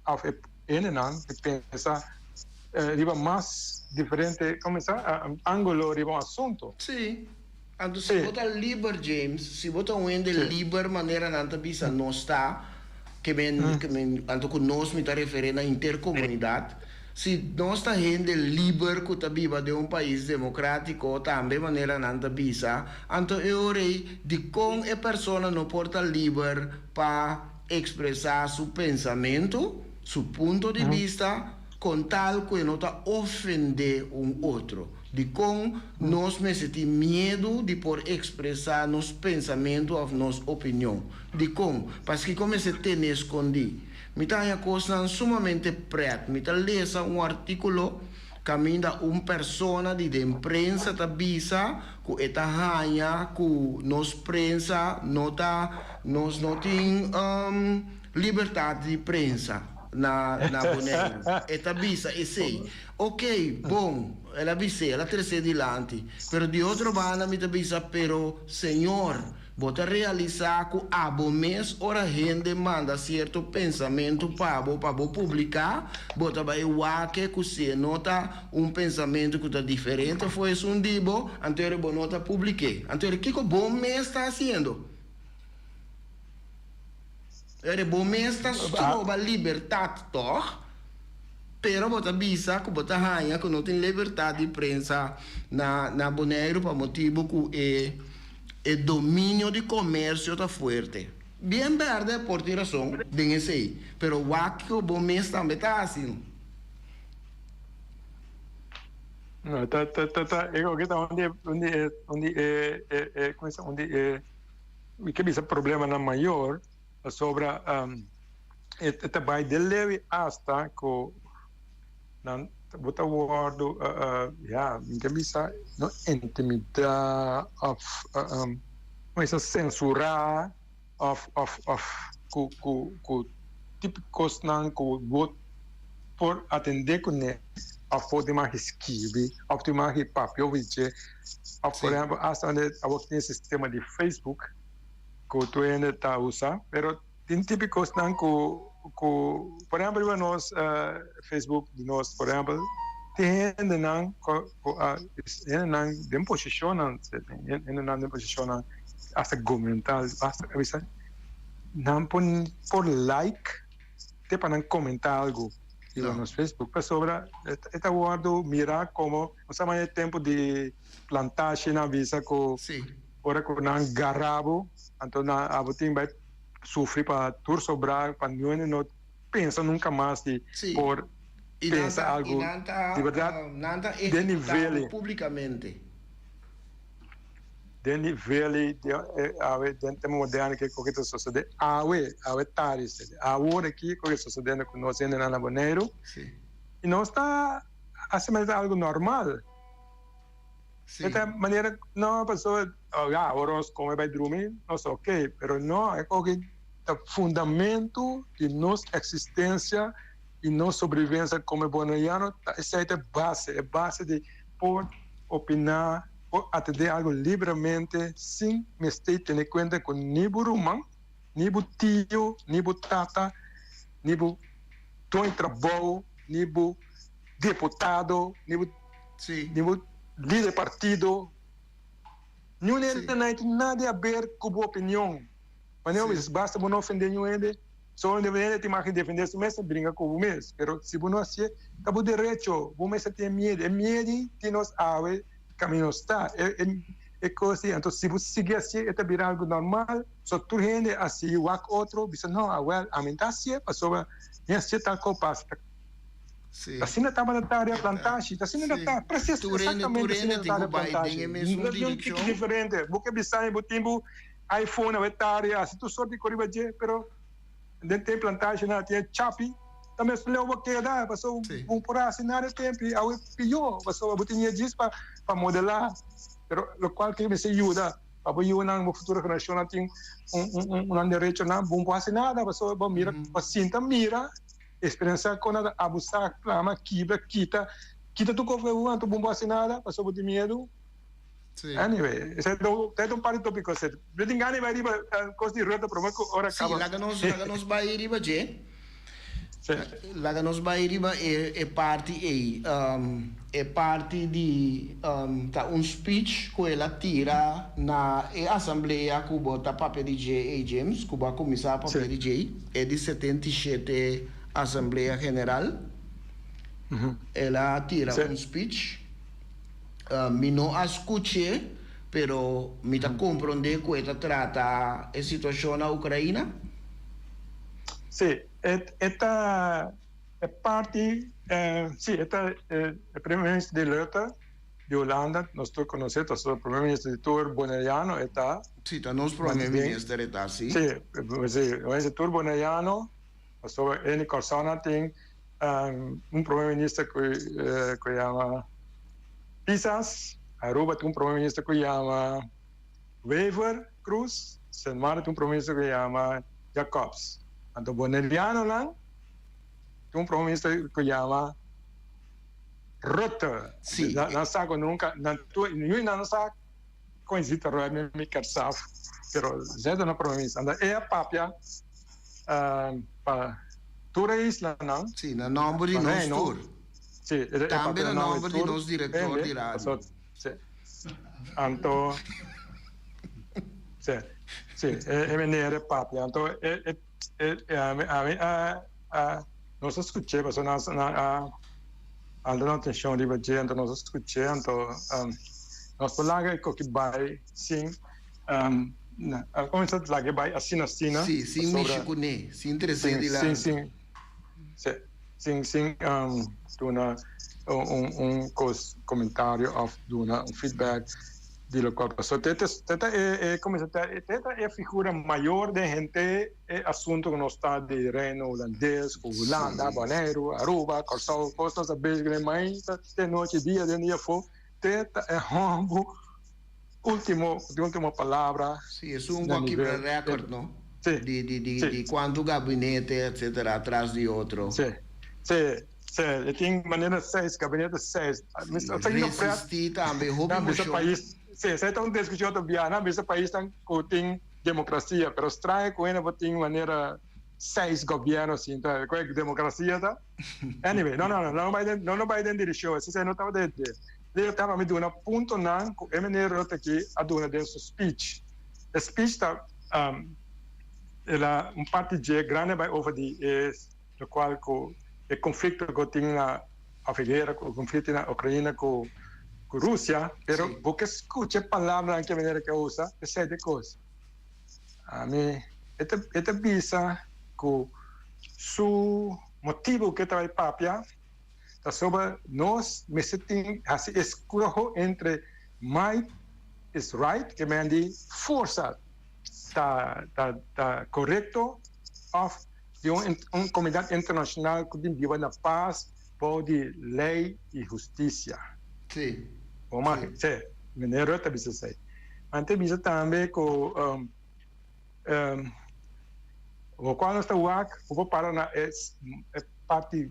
òf e hendenan di pensa riba mas diferente, komo bisa, ángulo riba un asuntu. Sí. Anto si bo ta liber, James, si bo ta un hende liber manera nan ta bisa nos ta, ke men, ke men, anto ku nos mi ta referé na henter komunidat, si nos ta hende liber ku ta biba den un pais demokratiko tambe manera nan ta bisa, anto e ora ei dikon e persona no por ta liber pa ekspresá su pensamentu, su punto di bista, kon tal ku e no ta ofendé un otro? Dikon nos mester tin miedu di por ekspresá nos pensamentu òf nos opinion? Dikon? Paskiko mester ten'é skondí? Mi ta haña kosnan sumamente prèt. Mi ta lesa un artíkulo kaminda un persona di den prensa ta bisa ku e ta haña ku nos prensa no ta, nos no tin libertat di prensa na na Boneiru. E ta bisa esei. Ok, bon, el a bis'é, el a tres'é dilanti. Pero di otro banda mi ta bisa, pero, Señor, bo ta realisá ku abo mes ora hende manda sierto pensamentu pa bo pa bo publiká, bo ta bai wak ku si e no ta un pensamentu ku ta diferente for esun di bo, anto bo no ta publik'é. Anto kiko bo mes ta hasiendo? Ere bo mes ta stroba libertat tòg? Pero bo ta bisa ku bo ta haña ku no tin libertat di prensa na na Boneiru pa motibu ku e e dominio di komersio ta fuerte. Bien bèrdè por tin rason den esei, pero wak ku bo mes tambe ta hasi. No, ta ta ta ta e oke ta un di un di e un di e e e un di e Mi ke bisa problemanan mayor pasobra e ta bai den lewi asta ku nan bo ta wòrdu ya mi ke bisa no intimidá òf mi bisa sensurá òf òf òf ku ku ku tipo kosnan ku bo por atendé kuné òf por tin magi skibi òf tin magi papia over dje òf por ehèmpel asta unda awor tin e sistema di Facebook ku tur hende ta usa pero tin tipo kosnan ku ku por ehèmpel riba nos Facebook di nos por ehèmpel tin hendenan ku ku a hendenan den posishonnan hendenan den posishonnan asta gubernamental asta a bisa nan por por like te pa nan comenta algo riba nos Facebook pasobra e ta wordo mira como nos a manda e tempo di plantashi nan bisa cu ora cu nan gara bo anto nan abo tin bay sufri pa tur sobra pa niun hende no pensa nunca mas di por pensa algo di berdad den nivel. Den nivel di awe den tempo moderno ke koke ta sosode awe, awe tardi sede. Awor aki koke ta sosodendo ku nos hendenan na Boneiru. I nos ta hasi manera ta algu normal. E ta manera no pasobra ya awor nos kome bai drumi nos ta oke, pero no e koke ta fundamentu di nos eksistensia i nos sobrevivensia komo boneiano ta esei ta e base, e base di por opiná. Por atendé algu libremente sin mester tene kuenta ku ni bo ruman, ni bo tio, ni bo tata, ni bo doño trabou, ni bo deputado, ni bo Sí. ni bo lider partido. Niun Sí. hende no tin nada di haber ku bo opinion. Manera bo Sí. bisa, basta bo no ofende niun hende, so un hende tin mag di defende su mes, bringa ku bo mes. Pero si bo no hasié, ta bo derecho. Bo mester tin e miedu. E miedu tin nos awe kaminda nos ta. E e e kos ei. Anto si bo sigui hasié, e ta bira algu normal. So tur hende a sigui wak otro, bisa no, awel, ami ta hasié pasobra mi hasié tal kos pasa. Sí. Asina tabata ta den plantashi, asina ta Sí. ta, precies, Tur hende, tur exactamente hende asina tin ta ku den bai den plantashi. e mesun No tin un tiki direkshon. diferente. Bo ke bisa mi bo tin bo iPhone awe tardi, hasi tur sort di kos riba dje, pero den ten plantashi nan tin e chapi, ta mes leu bo keda, pasobra Sí. bo por hasi nada e tempu i awe pió, pasobra bo tin e djis pa pa modelá, pero lokual ke mester yuda pa bo yunan, bo futuro generashonnan tin un un un nan derechonan, bo no por hasi nada, pasobra bo mira, bo sinta mira. Experiencia con nan ta abusa, clama, kibra, kita, kita tur cos cu anto bo no por haci nada pasobra bo tin miedu. Sí. Anyway, esey ta un par di topico esey. Mi tin gana di bay riba cos di Rutte prome cu ora Sí, caba. laga nos, laga nos bay riba dje. Sí. Laga nos bay riba e, e parti ey. E parti di, ta un speech cu el a tira na e asamblea cu bo ta papia di dje ey, James, cu bo a cuminsa papia Sí. di dje, e di 77 Asamblea General. El a tira Sí. un speech. Mi no a scuch'e, pero mi ta comprende cu e ta trata e situacion na Ucraina. Sí, e, e ta E parti, si, e ta e primer minister di Rutte di Hulanda, nos tur conoce, ta su primer minister di tur Boneriano e ta. Si, ta nos primer minister e ta, si. Si, si, minister tur Boneriano, pasobra e ni Corsou nan tin un primer minister cu cu yama Pisas, Aruba tin un primer minister cu yama Wever Croes, Sint Maarten tin un primer minister cu yama Jacobs. Anto Bonerianonan. Tin un prome minister cu yama Rutte. Sí. Nan sa cu nunca, nan tur, niun nan no sa con zita Rutte mi kier sa, pero zeta no prome minister. Anto e a papia pa tur e islanan. Sí, na nomber di nos tur. Sí, e Tambe papia na na nomber nomber di di tur nos director hende, di radio. pasobra, sí. Anto, sí, sí, e meneer e papia. Anto e, e. Ami a nos a skuch'é pasobra nan nan a alta nan atenshon riba dje anto nos a skuch'é anto nos por laga e koki bai sin a kuminsá laga e bai asina asina Sí, sin pasobra mishi kuné, sin tres'é sin dilanti. sin sin sin sin duna un un kos komentario òf duna un feedback di lokual pasó. Te te ta e e kuminsá ta te ta e figura mayor den henter e asuntu ku nos ta di Reino Hulandes ku Hulanda, Boneiru, Aruba, Kòrsou, kos nos ta bezig den mainta te nochi dia den dia afó te ta e hòmber último di último palabra Sí, esun na ku a kibra nivel rèkòrt, no? Sí, Di di di sí. di kuantu gabinete etsetera tras di otro. Sí, sí. Sí, e tin manera seis, gabinete seis. Resistí tambe hopi moshon. Sí, esei ta un diskushon ta biaha. Nan bisa paisnan ku tin demokrasia, pero straño ku hende por tin manera seis gobièrnu asin. Ta ku e demokrasia ta? Anyway, no, no, no, no bai den, no no bai den direkshon. Esei no tabata e idea. Idea tabata mi duna puntonan ku e meneer Rutte aki a duna den su speech. E speech ta, el a un parti dje grandi a bai over di e Locual cu e conflicto cu tin na of e guera cu conflicto na Ucraina cu Rusia, pero bo ke scucha e palabranan ke manera ke a usa, esey ta e cos. Ami e ta e ta bisa cu su motibo cu e ta bay papia ta sobra nos mester tin haci escoho entre might is right, ke men di forsa ta ta ta corecto of di un un comunidad internacional cu tin biba na paz bou di ley y husticia. Sí. Bo mag, sí, meneer Rutte a bisa esey. Nan ta bisa tambe cu locual nos ta wak, bo por para na e parti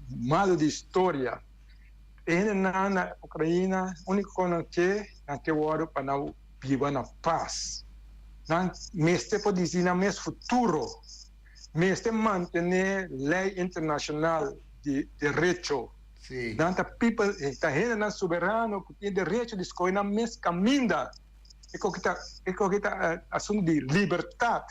malo di historia. E hendenan na Ucraina unico cu nan ke, nan ke wordo pa nan biba na pas. Nan mester por disi nan mes futuro. Mester mantené lei internashonal. di derecho. Nan ta people, ta hendenan soberano ku tin derecho di skohe nan mes kaminda. E koke ta, e koke ta asuntu di libertat.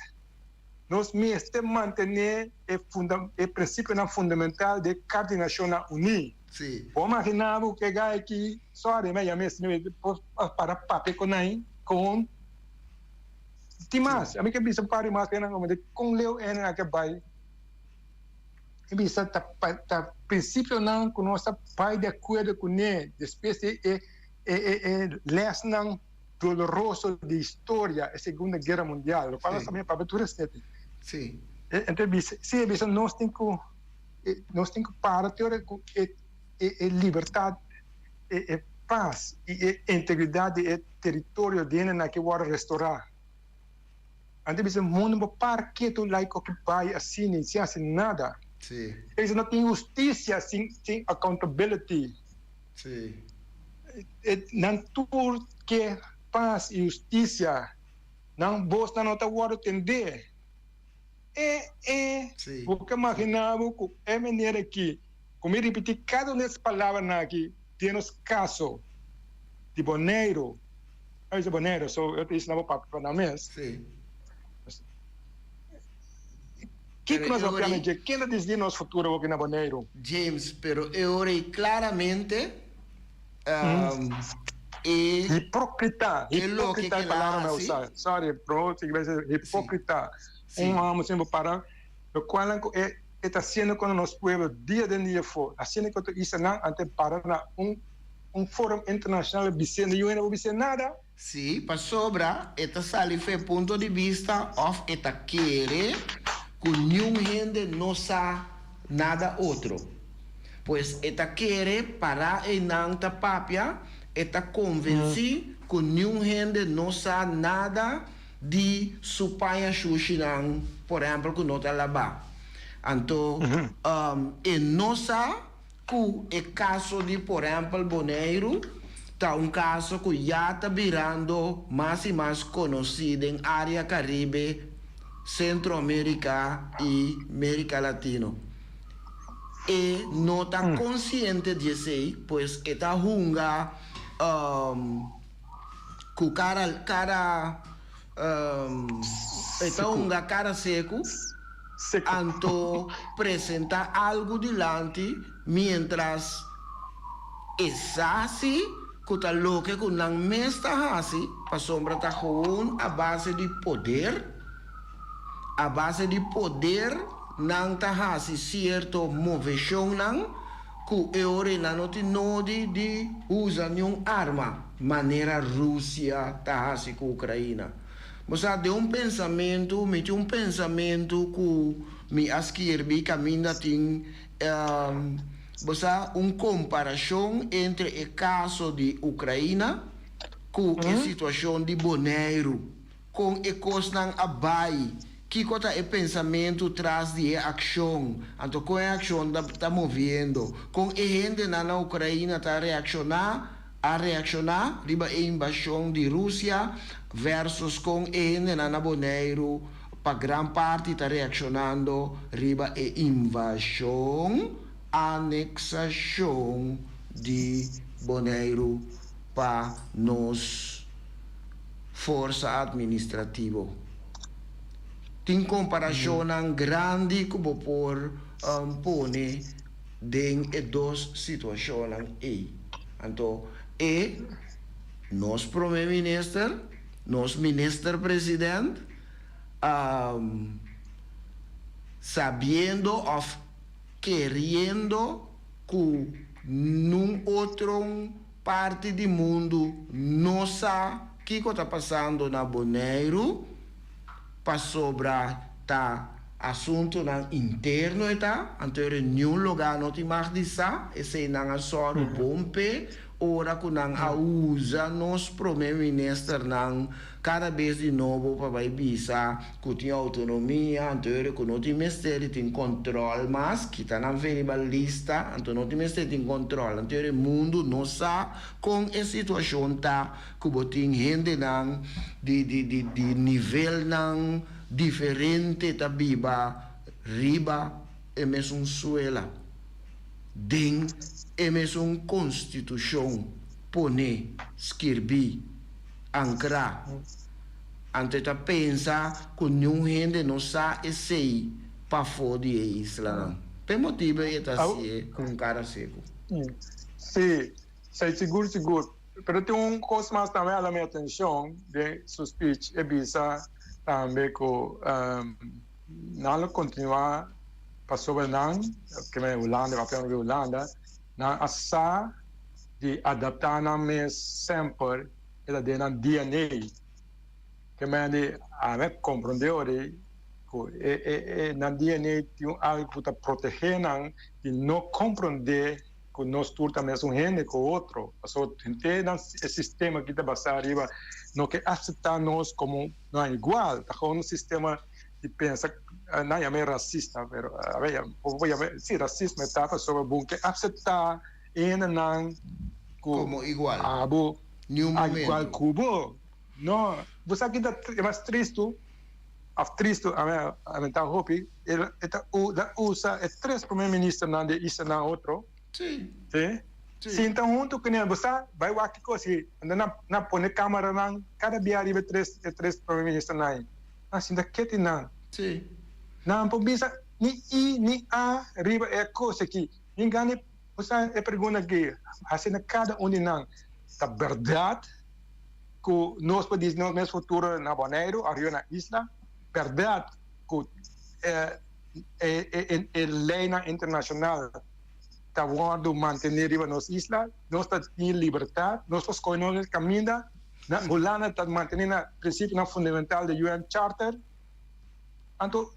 Nos mester mantené e funda, e prinsipionan fundamental di e Karta di Nashonnan Uní. Bo imaginá bo ku e gai aki, sorry, mi a yama esei, mi por para papia ku nan kon tin mas. Ami ke bisa un par di mas ku nan kon leu e nan a ke bai. E bisa ta ta prinsipionan ku nos ta bai di akuerdo kuné despues di e e e lèsnan doloroso di historia, e Segunda Guera Mundial, lo cual nos también papia tur esaki. Ento e bisa, si e bisa nos tin ku nos tin ku para te ora ku e e libertad, e e pas i e integridad di e teritorio di hende nan ke wòrdu restorá. Anto e bisa mundu bo para ketu like oki bai asina sin hasi nada. E bisa no tin hustisia sin sin accountability. Nan tur ke pas i hustisia, nan bosnan no ta wòrdu tendé. E e bo ke maginá bo ku e manera aki, ku mi ripití kada un di es palabranan aki den nos kaso di Boneiru, a bisa Boneiru, so yo ta bisa nan bo papia pa nan mes. Kiko nos papia na dje? Ken ta disidí nos futuro aki na Boneiru? James, pero e ora ei claramente e. Hipócrita, E loke hipócrita ke e el a palabra mi a hasi. usa. Sorry, bro, si kiba bisa hipócrita. Un hòmber sin bo para lokual nan ku e e ta hasiendo kontra nos pueblo dia den dia afó, hasiendo ku otro islanan ante para na un un forum internashonal bisendo yu hende bo bis'é nada. Sí, pasobra e ta sali f'e punto di bista òf e ta kere ku niun hende no sa nada otro. Pues e ta kere pará einan ta papia, e ta konvensí ku niun hende no sa nada di su paña shushinan, por ehèmpel, ku no ta labá. Anto e no sa ku e kaso di por ehèmpel Boneiru ta un kaso ku ya ta birando mas i mas konosí den área Karibe, Sentro Amérika i Merika Latino. E no ta konsiente di esei, pues e ta hunga ku kara kara e ta hunga kara seku. Anto presenta algu dilanti mientras e sa si ku ta loke ku nan mes ta hasi pasobra ta gewoon a base di poder, a base di poder nan ta hasi sierto moveshonnan ku e ora nan no tin nodi di usa niun arma manera Rusia ta hasi ku Ukraina. Bo sa, den un pensamentu, mi tin un pensamentu ku mi a skirbi kaminda tin, bo sa, un komparashon entre e kaso di Ukraina ku e situashon di Boneiru. Kon e kosnan a bai, kiko ta e pensamentu tras di e akshon, anto kon e akshon ta moviendo, kon e hendenan na Ukraina ta reakshoná a reakshoná riba e inbashon di Rusia versus kon e hendenan na Boneiru pa gran parti ta reakshonando riba e invashon, aneksashon di Boneiru pa nos forsa administrativo. Tin komparashonnan grandi ku bo por pone den e dos situashonnan ei. Anto e nos prome minister, nos minister president, sabiendo of keriendo ku nun otro parti di mundu no sa kiko ta pasando na Boneiru, pasobra ta asuntunan interno e ta, anto e reunion logá no tin mag di sa, esei nan a sòru bon p'e ora ku nan a usa nos prome ministernan kada bes di nobo pa bai bisa ku tin outonomia, anto e ku no tin mester di tin kòntròl mas, kita nan fe riba lista, anto no tin mester tin kòntròl, anto e mundu no sa kon e situashon ta ku bo tin hendenan di di di di nivelnan diferente ta biba riba e mesun suela. den e mesun konstitushon pone, skirbí, ankrá. Anto e ta pensa ku niun hende no sa esei pafó di e islanan. P'e motibu ei e ta hasié ku un kara seku. Sí, esei sigur sigur. Pero tin un kos mas tambe a hala mi atenshon den su speech. E bisa tambe ku nan lo kontinuá pasobra nan, ke men Hulanda, papia di Hulanda, nan a sa di adaptá nan mes semper. E ta den nan DNA. Ke men di ami a komprondé ora ku e e e nan DNA tin un algu ku ta protegé nan di no komprondé ku nos tur ta mesun hende ku otro. Pasobra henter nan e sistema aki ta basá riba no ke aseptá nos komo nan igual. Ta gewoon un sistema di pensa, nan yam'é rasista, pero bo por yam'é, si rasismo e ta pasobra bo ke aseptá e hendenan ku Komo igual. abo Ni un a igual momento. ku bo. No, bo sa ki ta e mas tristu, of tristu, a mi ta hopi, e ta usa e tres primer ministernan di e islanan otro, Sí. sí, Sí. sinta huntu ku nan, bo sa, bai wak ki kos i nan nan pone kameranan kada bia riba e tres e tres primer ministernan ei, nan sinta keti nan. Sí. Nan por bisa ni i ni a riba e kos aki, ni gana Bo sa e pregunta ki hasi na kada un di nan, Ta bèrdat ku nos por disi nos mes futuro na Boneiru òf riba na isla? Bèrdat ku e leinan internashonal ta wòrdu mantené riba nos isla? Nos ta tin libertat? Nos por skohe nos mes kaminda? Na Hulanda ta mantené na prinsipionan fundamental di UN Charter? Anto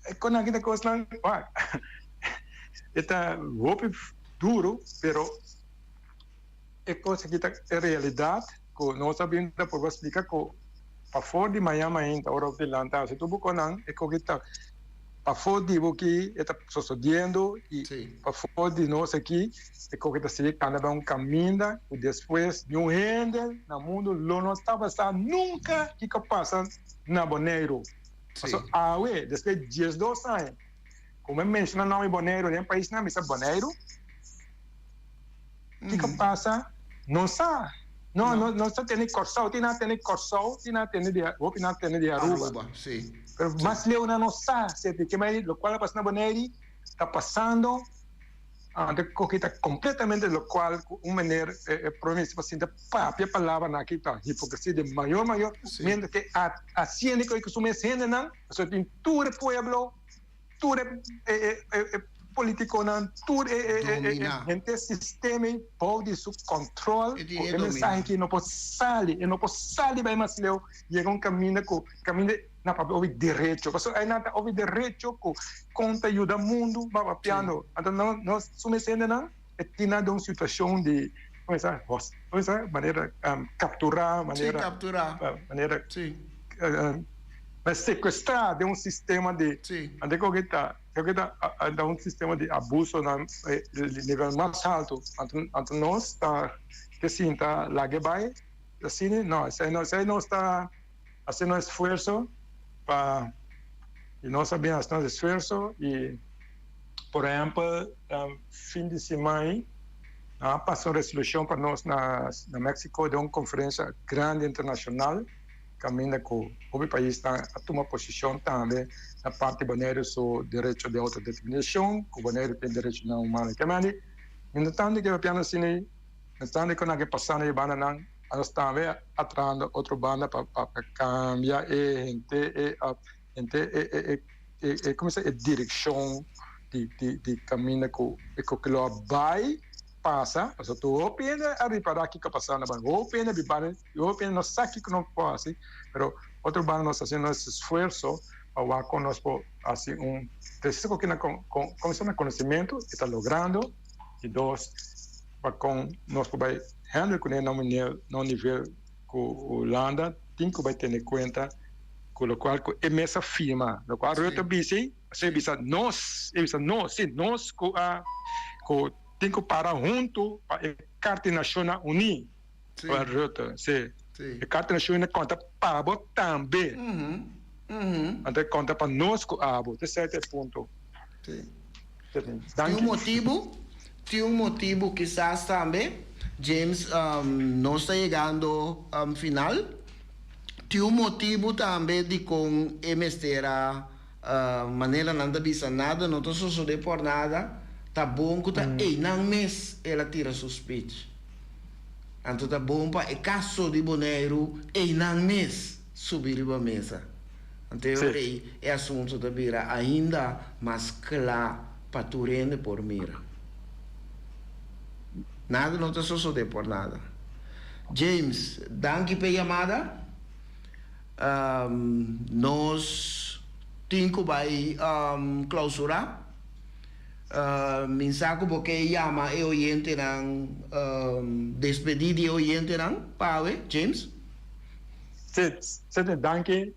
e kon aki ta kosnan wak e ta hopi duru pero e kos aki ta e realidat ku nos a bin ta purba splika ku pafor di mañan mainta ora bo ta lanta hasi tur bo konan e koki ta pafor di bo ki e ta sosodiendo i pafor di nos aki e koki ta sigui kanda bai un kaminda ku despues niun hende na mundu lo no tabata sa nunka kiko a pasa na Boneiru. Pasobra awe, despues di diesdos aña, ku mi menshona nòmber di Boneiru den paisnan, mi sa Boneiru, kiko pasa? No sa. No, no, no sa tende Kòrsou, tin nan tende Kòrsou, tin nan tende di, hopi nan tende di Aruba. Aruba, si. Pero mas leu nan no sa, sete ke mei lokual a pasa na Boneiru ta pasando. Anto koki ta completamente locual cu un meneer e prome minister pa sinta papia palabranan aki ta hipocresia di mayor mayor mientras ke a haciendo cu su mes hendenan pasobra tin tur e pueblo tur e e politiconan tur e e henter sistema ey bou di su control cu e mensahe aki no por sali e no por sali bay mas leu yega un caminda cu caminda Na papia obi derecho. Pasobra einan ta obi derecho ku kon ta yuda mundu ba papiando. Anto no nos su mes hendenan e tin nan den un situashon di kon esa hos kon esa manera kapturá manera Sí, kapturá. manera Sí. sekuestrá den un sistema di Sí. anto koke ta koke ta ta un sistema di abuso na nivel mas haltu. Anto anto nos ta ke sinta lag'e bai asina? No esei no esei nos ta. Hasi nos esfuerso pa y nos a bin hasi nos esfuerso y por ehempel fin di siman ahi nan a pasa un resolucion pa nos na Mexico den un conferencia grandi internacional caminda cu hopi paisnan a tuma posicion tambe na parti Boneiru su derecho di autodeterminacion cu Boneiru tin derechonan humano. Kemandi mientras tanto ke papiando asina mientras tanto ke nan ke pasando e bandanan. Nos tambe a trahando otro banda pa pa cambia e henter e henter e e e e como se e direccion di di di caminda cu e cu lo a bay pasa pasobra tur hopi hende a ripara kico a pasa na banda hopi hende a biba hopi hende no sa kico no por haci pero otro banda nos ta haciendo nos esfuerzo pa wak con nos por haci un preciso cu kina con con conocimento e ta logrando y dos Pa kon nos por bai handle kuné na un nivel ku Hulanda tin ku bai tene kuenta ku lokual ku e mes a firma. Lokual Rutte a bisa ei, pasobra e bisa nos, e bisa nos, si nos ku a ku tin ku para huntu pa e Karta di Nashonnan Uní. Rutte, si. E Karta di Nashonnan Uní konta pa bo tambe. Anto e konta pa nos ku abo. Te sèt e punto. Tin un motibu? Tin un motibu kisas tambe, James, nos ta yegando final. Tin un motibu tambe dikon e mester a, manera nan ta bisa, nada no ta sosodé por nada, ta bon ku ta einan mes el a tira su speech. Anto ta bon pa e kaso di Boneiru einan mes subi riba mesa. Anto e ora ei e asuntu ta bira ainda mas kla pa tur hende por mira. Nada no ta sosodé por nada. James, danki p'e yamada. Nos tin ku bai klausurá. Mi sa ku bo ke yama e oyentenan, despedí di e oyentenan pa awe, James. Sí, Sidney, danki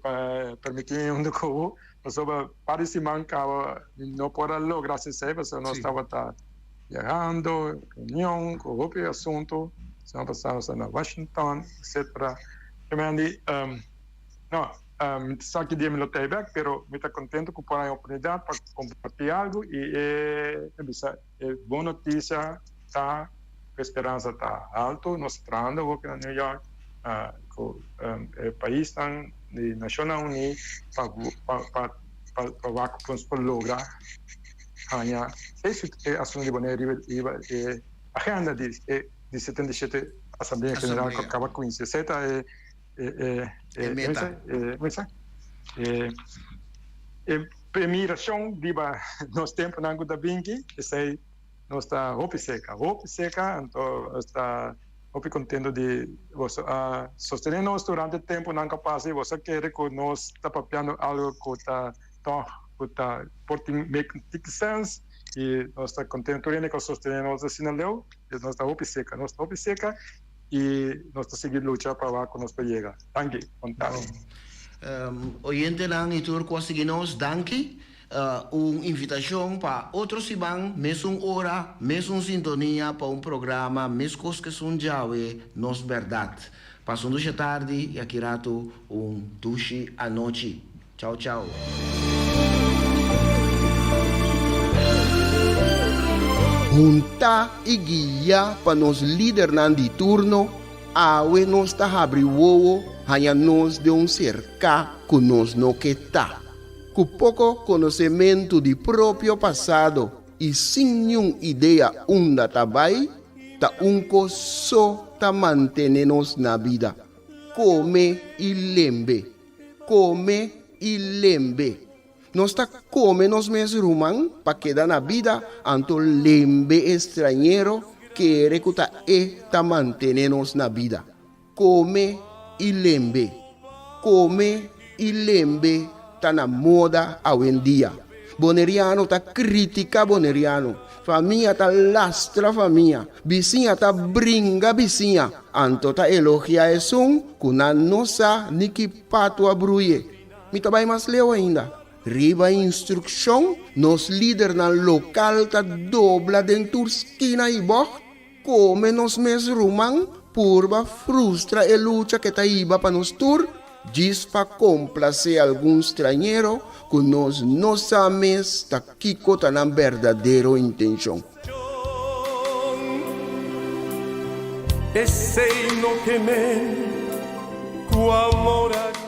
pa permití mi huntu ku bo. Pasobra par di siman kaba mi no por a logra hasi esei pasobra nos tabata viahando, reunion ku hopi asuntu. Siman pasá nos ta na Washington, etcetera. Tremendo, no, mi ta sa ki dia mi lo ta ei bek, pero mi ta kontentu ku por haña oportunidat pa kompartí algu i e ta bisa e bon notisia ta ku e speransa ta haltu. Nos ta trahando hopi na New York ku e paisnan di Nashonnan Uní pa pa pa wak ku nos por logra haña e asuntu di Boneiru riba e agenda di e di 77 Asamblea General ku kaba kuminsá. Esei ta e e meta. E mirashon riba nos tempunan ku ta binki, esei nos ta hopi seka, hopi seka, anto nos ta hopi kontento di boso a sostené nos durante e tempunan ku a pasa i boso a kere ku nos ta papiando algu ku ta tòg ku ta por tin make un tiki sèns i nos ta kontento tur hende ku a sostené nos asina leu, nos ta hopi seka, nos ta hopi seka. I nos ta sigui lucha pa wak ku nos por yega. Danki. Bon tardi. Oyentenan i tur ku a sigui nos, danki. Un invitashon pa otro siman, mesun ora, mesun sintonia pa un programa meskos ku esun djawe, Nos Bèrdat. Pasa un dusha tardi i aki ratu un dushi anochi. Chao chao. Huntá i guiá pa nos lidernan di turno, awe nos ta habri wowo haña nos den un serká ku nos no ke ta. Ku poko konosementu di propio pasado i sin niun idea unda ta bai, ta un kos so ta mantené nos na bida, kome i lembe. Kome i lembe. Nos ta kome nos mes ruman pa keda na bida, anto lembe e strañero kere ku ta e ta mantene nos na bida. Kome i lembe. Kome i lembe ta na moda awendia. Boneriano ta kritika boneriano, famia ta lastra famia, bisiña ta bringa bisiña, anto ta elogia esun ku nan no sa ni ki patu a bruye. Mi ta bai mas leu ainda. Riba instrukshon, nos lidernan lokal ta dobla den tur skina i bògt, kome nos mes ruman, purba frustra e lucha ke ta hiba pa nos tur, djis pa komplasé algun strañero ku nos no sa mes ta kiko ta nan berdadero intenshon. Esei no ke men ku amor a.